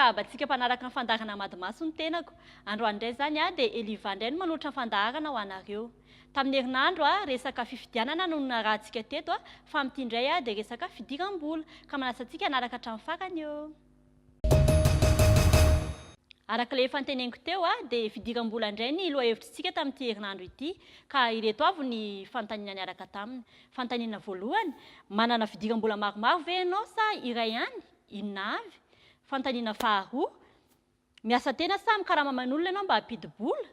Miarahaba antsika mpanaraka ny fandaharana Madimaso ny tenako. Androany indray izany dia Eliva indray no manolotra ny fandaharana ho anareo. Tamin'ny herinandro, resaka fifidianana no narahantsika teto fa amin'ity indray dia resaka fidiram-bola. Ka manasa antsika hanaraka hatramin'ny farany eo. Araka ilay efa noteneniko teo dia fidiram-bola indray ny lohahevitr'tsika tamin'ity herinandro ity ka ireto avy ny fanontaniana niaraka taminy. Fanontaniana voalohany, manana fidiram-bola maromaro ve ianao sa iray ihany? Inona avy? Fanontaniana faharoa, miasa tena sa mikarama aman'olona ianao mba hampidi-bola?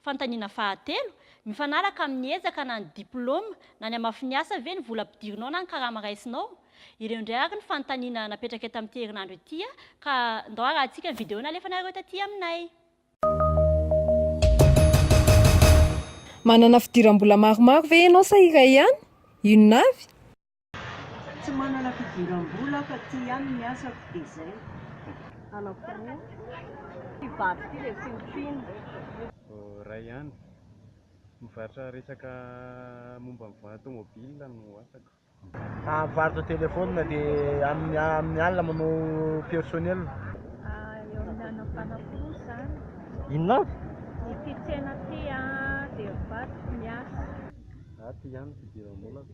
Fanontaniana fahatelo, mifanaraka amin'ny ezaka na ny diplaoma na ny hamafin'ny asa ve ny vola ampidirinao na ny karama raisinao? Ireo indray ary ny fanontaniana napetrakay tamin'ity herinandro ity ka ndao arahantsika ny video nalefanareo taty aminay. Manana fidiram-bola maromaro ve ianao sa iray ihany? Inona avy? Tsy manana fidiram-bola aho fa ty ihany ny asako dia izay. Anankiroa. Ity vavy ity dia tsinontsino. Iray ihany. Mivarotra resaka momba ny voie tomobile no asako. Mivarotra téléphone dia amin'ny amin'ny alina manao personnel. Eo amin'ny anam-panapolo izany. Inona avy? Ity tsena ity dia vadiko miasa. Aty ihany ny fidiram-bolako,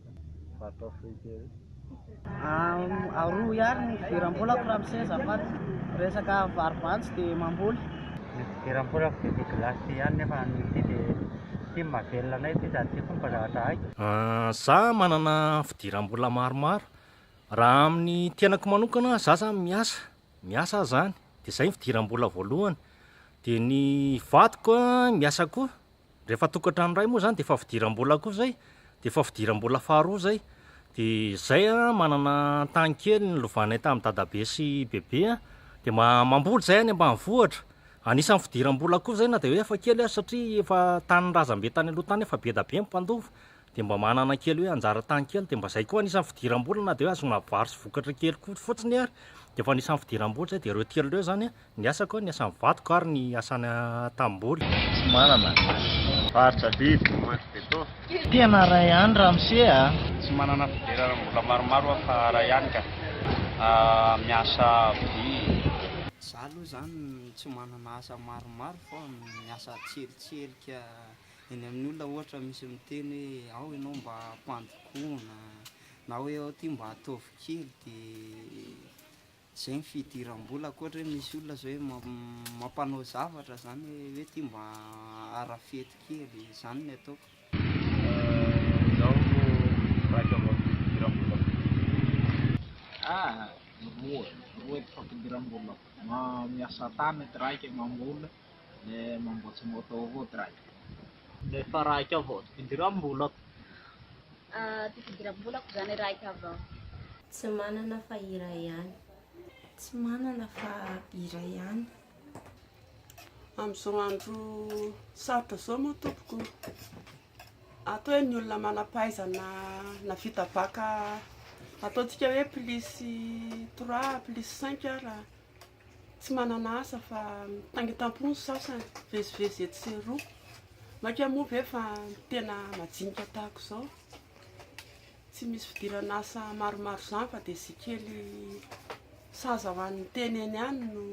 varotra fruiterie. Aroa ihany ny fidiram-bolako ramose azafady. Resaka varo-bantsy dia mamboly. Ny fidiram-bolako dia ity glace ity ihany nefa ity dia ity no mahavelona anay ity sady ity koa no mba zavatra haiko. Za manana fidiram-bola maromaro, raha amin'ny tenako manokana za zany miasa, miasa aho zany de zay ny fidiram-bola voalohany, de ny vadiko a miasa koa, Rehefa tokantrano iray moa zany de efa fidiram-bola koa zay, de efa fidiram-bola faharoa zay, de zay a manana tany kely nolovanay tamin'i dadabe sy bebe a, de mba mamboly zay any ambanivohitra, anisan'ny fidiram-bola koa zay na de hoe efa kely aza satria efa tanin'ny razambe tany aloha tany efa be da be ny mpandova, de mba manana kely hoe anjara tany kely de mba zay koa anisan'ny fidiram-bola na de hoe ahazoana vary sy vokatra kely koa fotsiny ary de efa anisan'ny fidiram-bola zay, de ireo telo ireo zany a Ny asako, ny asan'ny vadiko ary ny asany tamboly. Tsy manana. Faritra biby, mamaky beto. Tena ray ihany ramose a! Tsy manana fidiram-bola maromaro aho fa ray ihany ka. Miasa vy. Za aloha zany tsy manana asa maromaro fa miasa tselitselika eny amin'ny olona ohatra misy miteny hoe ao ianao mba ampandokona na hoe ao ty mba ataovy kely de Zay ny fidiram-bola ankoatra hoe misy olona zao hoe mampanao zavatra zany hoe ty mba arafeto kely, zany ny ataoko. Izaho raika avao ny fidiram-bolako. Ah, roa, roa ty fampidiram-bolako. Miasa tany ty raika mamboly, le mamboatsy moto avao ty raika. Efa raika avao ty fidiram-bolako. Ty fidiram-bolako zany raika avao. Tsy manana fa iray ihany. Tsy manana fa iray ihany. Amin'izao andro sarotra izao moa tompoko, atao hoe ny olona manam-pahaizana nahavita bac ataontsika hoe plus trois, plus cinq ara tsy manana asa fa mitaingitampo ny sasany, mivezivezy etsy sy eroa. Mainka moa ve fa ny tena majinika tahaka izao. Tsy misy fidiran'asa maromaro izany fa dia izay kely sahaza ho an'ny tena eny ihany no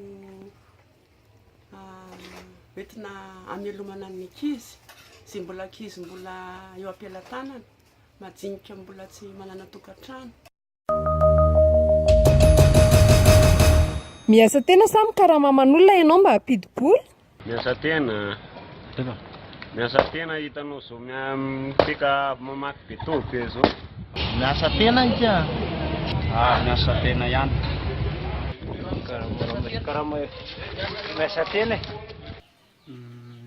hoentina hamelomana ny ankizy, izay mbola ankizy mbola eo am-pelatanana, majinika mbola tsy manana tokantrano. Miasa tena sa mikarama aman'olona ianao mba hampidi-bola? Miasa tena. Miasa tena hitanao zao mipeka avy mamaky beton be zao. Miasa tena ika. Ah, miasa tena ihany. Karama miasa tena e.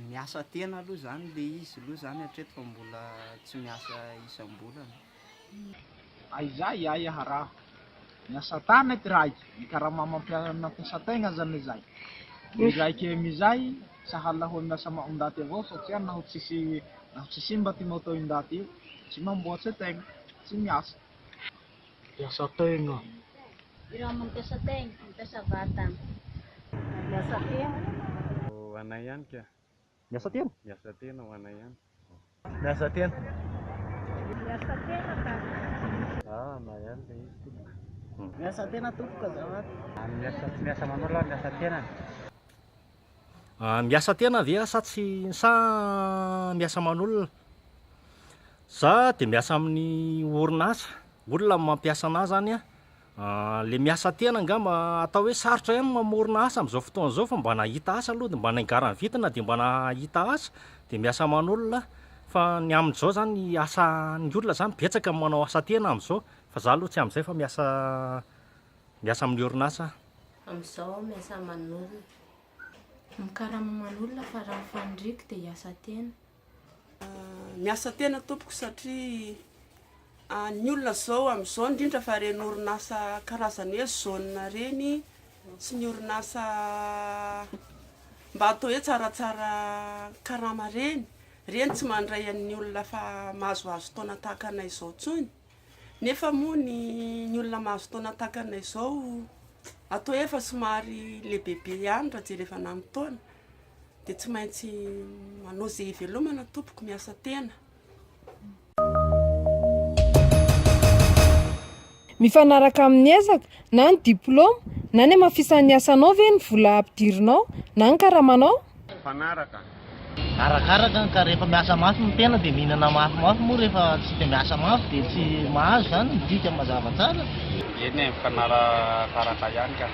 Miasa tena aloha zany le izy aloha zany hatreto fa mbola tsy miasa isam-bolana. Aiza i aia haraha. Miasa tany ty raiky, ny karama mampiasa tegna zany zay. Ny raiky amizay sahala hoe miasa ama ndaty avao satria naho tsisy naho tsy simba ty moto i ndaty io tsy mamboatse tegna, tsy miasa. Miasa tegna. Ireo mampiasa tegna, mampiasa vatagna. Miasa tegna. Ho anay ihany ka. Miasa tena? Miasa tena ho anay ihany. Miasa tena. Miasa tena ka. Ah, anay ihany le izy tompoko. Miasa tena tompoko azafady. Miasa tsy miasa aman'olona aho miasa tena. Miasa tena ve aho sa tsy sa miasa aman'olona? Za dia miasa amin'ny orinasa, olona no mampiasa anah zany an, le miasa tena angamba atao hoe sarotra ihany ny mamorona asa amin'izao fotoana izao fa mba nahita asa aloha dia mba naingaran'ny vintana dia mba nahita asa dia miasa aman'olona fa ny amin'izao zany ny asa ny olona zany betsaka ny manao asa tena amin'izao fa za aloha tsy amin'izay fa miasa miasa amin'ny orinasa aho. Amin'izao aho miasa aman'olona. Mikarama aman'olona fa raha ny faniriako dia hiasa tena. Miasa tena tompoko satria ny olona zao amin'izao indrindra fa ireny orinasa karazany hoe zone ireny sy ny orinasa mba atao hoe tsaratsara karama ireny, ireny tsy mandray an'ny olona efa mahazoazo taona tahaka anay izao intsony, nefa moa ny ny olona mahazo taona tahaka anay izao atao hoe efa somary lehibebe ihany raha jerevana amin'ny taona. Dia tsy maintsy manao izay hivelomana tompoko, miasa tena. Mifanaraka amin'ny ezaka, na ny diplaoma, na ny hamafisan'ny asanao ve ny vola ampidirinao, na ny karamanao? Mifanaraka. Arakaraka ka rehefa miasa mafy ny tena dia mihinana mafimafy moa rehefa tsy dia miasa mafy dia tsy mahazo izany ny dika mazava tsara. Eny e, mifanarakaraka ihany ka.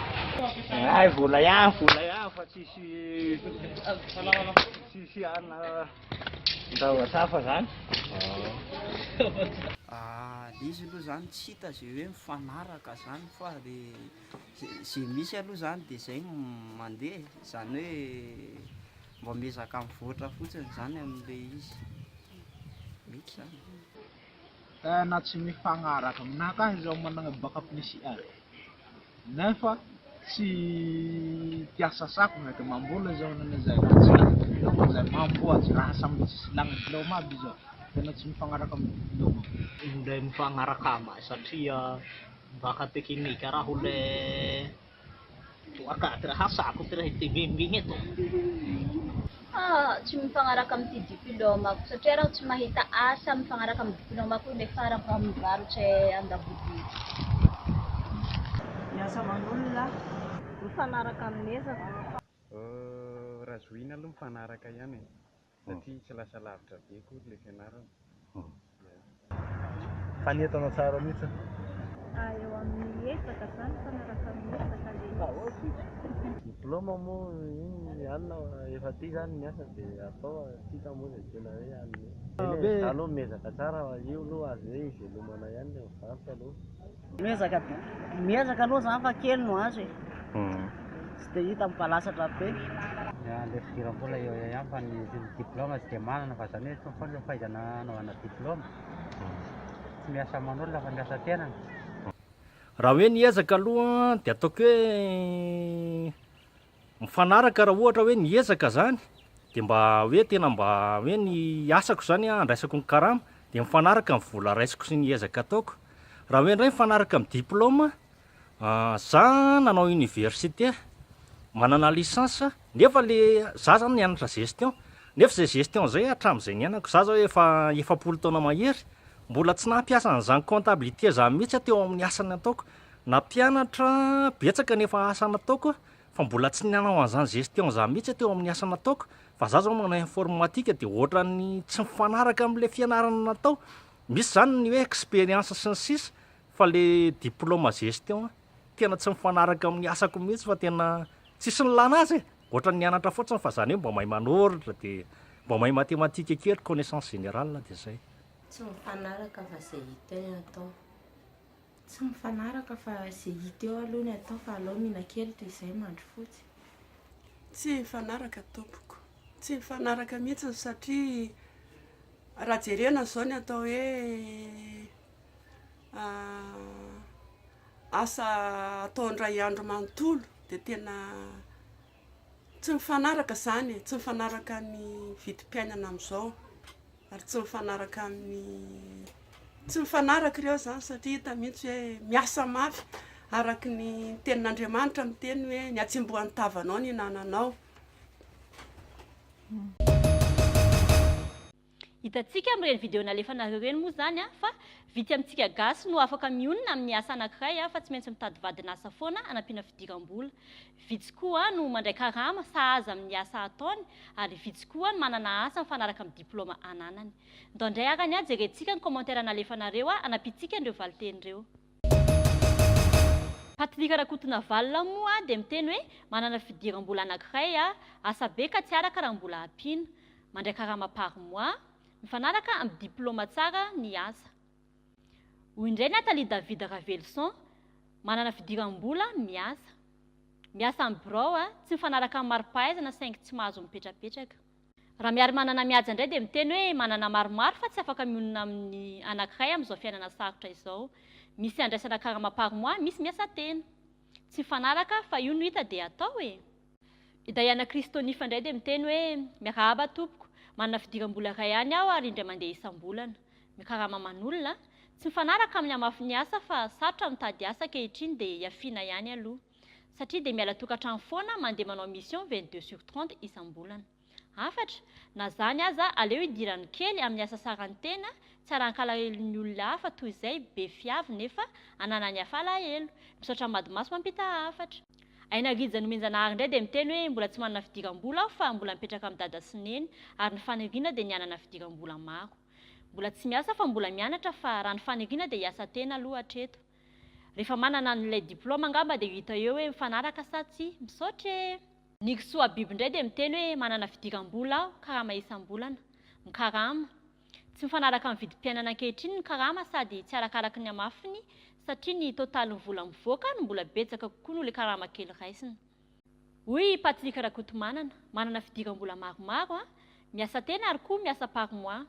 Hay vola ihany, vola ihany fa tsisy. Tsisy anona zavatra hafa zany. Le izy aloha zany tsy hita ze hoe mifanaraka zany fa le ze misy aloha zany de zay no mandeha e, zany hoe mba miezaka mivoatra fotsiny zany am'le izy, mety zany. Tena tsy mifagnaraka aminakahy zaho managna bac plus un nefa tsy tia sasako ndraiky mamboly zao nany zay raha tsy ilagna diplôme zay mamboatry raha samby tsisy ilagna diplôme aby zao tena tsy mifagnaraka amin'ny diplôme. Ndre mifagnaraka amay satria bac teknika raho le Toak'aty raha asako ty raha ity mimbigna eto. Ah, tsy mifagnaraka amin'ity diplômako satria raho tsy mahita asa mifagnaraka amin'ny diplômako niafarako amin'ny varotra Andabodia. Miasa aman'olona aho. Mifanaraka amin'ny ezaka. Raha zohiana aloha mifanaraka ihany e, satria tsy lasa lavitra be akory ilay fianarana. Fanentana tsara mihitsy. Ah, eo amin'ny ezaka zany mifanaraka amin'ny ezaka le izy. Diplôme moa iny alina efa aty zany ny asa dia atao tsy hita moa izay tena hoe hanome. Eny e, za aloha miezaka tsara fa io aloha azo hoe ivelomana ihany ilay mivarotra aloha. Miezaka be, miezaka aloha zany fa kely no azo e. Tsy dia hita mibalasatra be. Ilay fidiram-bola eo eo ihany fa ny diplôme tsy dia manana fa izany hoe tsy foana ny fahaizana hanaovana diplôme. Tsy miasa aman'olona fa miasa tena. Raha hoe ny ezaka aloha dia ataoko hoe mifanaraka raha ohatra hoe ny ezaka zany de mba hoe tena mba hoe ny asako zany an andraisako ny karama de mifanaraka ny vola raisiko sy ny ezaka ataoko. Raha hoe indray mifanaraka amin'ny diplôme, za nanao université, manana licence nefa le za zany nianatra gestion nefa zay gestion zay hatramin'izay niainako, za zao efa 40 taona mahery mbola tsy nampiasa an'izany comptabilité zany mihitsy aho teo amin'ny asa nataoko, nampianatra betsaka ny efa asa nataoko fa mbola tsy nanao an'izany gestion zany mihitsy aho teo amin'ny asa nataoko fa za zao manao informatique de ohatran'ny tsy mifanaraka amin'ilay fianarana natao, misy zany ny hoe expérience sy ny sisa fa le diplôme gestion tena tsy mifanaraka amin'ny asako mihitsy fa tena tsisy nilana azy e, ohatran'ny nianatra fotsiny fa zany hoe mba mahay manoratra de mba mahay mathématique kely, connaissance générale de zay. Tsy mifanaraka fa zay hita eo ny atao. Tsy mifanaraka fa zay hita eo aloha ny atao fa aleo mihinan-kely toy izay mandry fotsy. Tsy mifanaraka tompoko, tsy mifanaraka mihitsy satria raha jerena izao ny atao hoe asa atao indray andro manontolo dia tena tsy mifanaraka izany e, tsy mifanaraka ny vidim-piainana amin'izao ary tsy mifanaraka amin'ny, tsy mifanaraka ireo izany satria hita mihitsy hoe miasa mafy araka ny tenin'Andriamanitra miteny hoe ny hatsembohan'ny tavanao no ihinananao. Hitantsika amin'ireny video nalefanareo ireny moa izany fa vitsy amintsika gasy no afaka mionona amin'ny asa anankiray fa tsy maintsy mitady vadin'asa foana hanampiana fidiram-bola. Vitsy koa no mandray karama sahaza amin'ny asa ataony ary vitsy koa ny manana asa mifanaraka amin'ny diplaoma ananany. Ndao indray arany jerentsika ny commentaire nalefanareo hanampiantsika an'ireo valinteny ireo. Patrick Rakotonavalona moa dia miteny hoe manana fidiram-bola anankiray, asa be ka tsy araka raha mbola ampiana. Mandray karama par mois, mifanaraka amin'ny diplaoma tsara ny asa. Hoy indray Nathalie David Raveloson, manana fidiram-bola, miasa. Miasa amin'ny birao, tsy mifanaraka amin'ny mari-pahaizana saingy tsy mahazo mipetrapetraka. Ramiarimanana Mihaja indray dia miteny hoe manana maromaro fa tsy afaka mionona amin'ny anankiray amin'izao fiainana sarotra izao. Misy andraisana karama par mois, misy miasa tena. Tsy mifanaraka fa io no hita dia atao e! I Diana Christonifa indray dia miteny hoe miarahaba tompoko, manana fidiram-bola iray ihany aho ary indray mandeha isam-bolana. Mikarama aman'olona. Tsy mifanaraka amin'ny hamafin'ny asa fa sarotra mitady asa ankehitriny dia hiafiana ihany aloha. Satria dia miala tokantrano foana mandeha manao mission 22 sur 30 isam-bolana. Hafatra, na zany aza aleo idirany kely amin'ny asa saran'ny tena tsy arahan-kalahelon'ny olona hafa toy izay be fiavy nefa ananan'ny hafa alahelo. Misaotra Madimaso mampita hafatra. Aina Rija Nomenjanahary indray dia miteny hoe mbola tsy manana fidiram-bola aho fa mbola mipetraka amin'i dada sy neny ary ny faniriana dia ny hanana fidiram-bola maro. Mbola tsy miasa fa mbola mianatra fa raha ny faniriana dia hiasa tena aloha hatreto. Rehefa manana an'ilay diplaoma angamba dia ho hita eo hoe mifanaraka sa tsia. Misaotra e! Nirisoa Habib indray dia miteny hoe manana fidiram-bola aho, karama isam-bolana. Mikarama. Tsy mifanaraka amin'ny vidim-piainana ankehitriny ny karama sady tsy arakaraky ny hamafiny satria ny totalin'ny vola mivoaka no mbola betsaka kokoa noho ilay karama kely raisina. Hoy i Patrick Rakotomanana, manana fidiram-bola maromaro, miasa tena ary koa miasa par mois.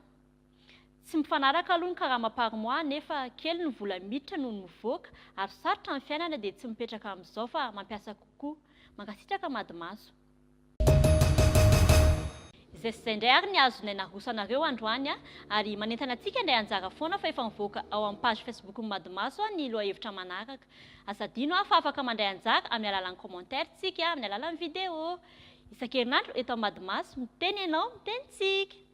Tsy mifanaraka aloha ny karama par mois nefa kely ny vola miditra noho ny mivoaka ary sarotra ny fiainana dia tsy mipetraka amin'izao fa mampiasa kokoa. Mankasitraka Madimaso. Izay sy izay indray ary ny azonay naroso anareo androany ary manentana antsika indray anjara foana fa efa mivoaka ao amin'ny page Facebook-n'ny Madimaso ny lohahevitra manaraka. Aza adino fa afaka mandray anjara amin'ny alalan'ny commentaire tsika, amin'ny alalan'ny vidéo. Isan-kerinandro eto amin'ny Madimaso, miteny ianao, miteny tsika.